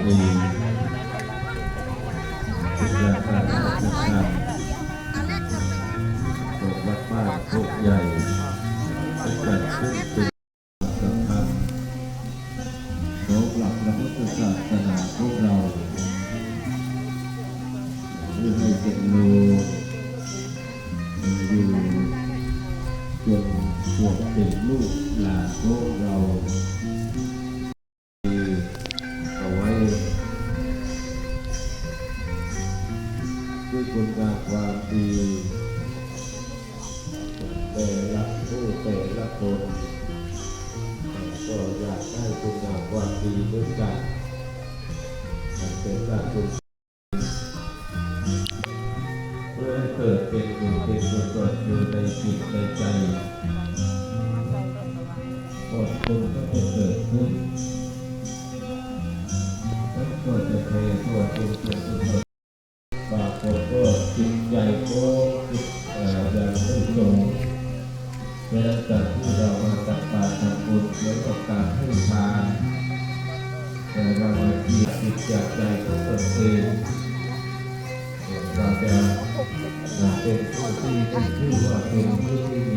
ຈາກການຈັດຕັ້ງຂອງວັດບ້ານໂຄກໃຫຍ່ ຈັດຂຶ້ນເປັນ ສຳຄັນຂອງຫຼັກພະພຸດທະສາສະໜາຂອງເຮົາ ເພື່ອໃຫ້ເປັນໂລກຢູ່ຈົນກວ່າເປັນລູກຫຼານຂອງເຮົາ ເອົາໄວ້ ຄືຄຸນງາມຄວາມດີ ແຕ່ລະຜູ້ແຕ່ລະຄົນ ກໍຢາກໄດ້ຄຸນງາມຄວາມດີຄືກັນ ເປັນການບຸນ ເພື່ອໃຫ້ເກີດເປັນບຸນເປັນກຸສົນຢູ່ໃນຈິດໃນໃຈຂອງຄົນທີ່ຈະເກີດຂຶ້ນ ແລະ ກໍຈະແຜ່ຕົວເປັນບຸນເປັນກຸສົນ ບາງຄົນກໍຈິດໃຈກໍຄິດ ເອີ ຢ່າງບໍ່ສົມ ສະນັ້ນການທີ່ເຮົາມາຕັກບາດທຳບຸນ ແລະ ກໍການໃຫ້ທານ ແຕ່ວ່າມາເຈຍກຈິດຈາກໃຈຂອງຕົນເອງ ເອີ ເຮົາຈະ ເອີ ເປັນຜູ້ທີ່ໄດ້ຊື່ວ່າເປັນຜູ້ທີ່ມີ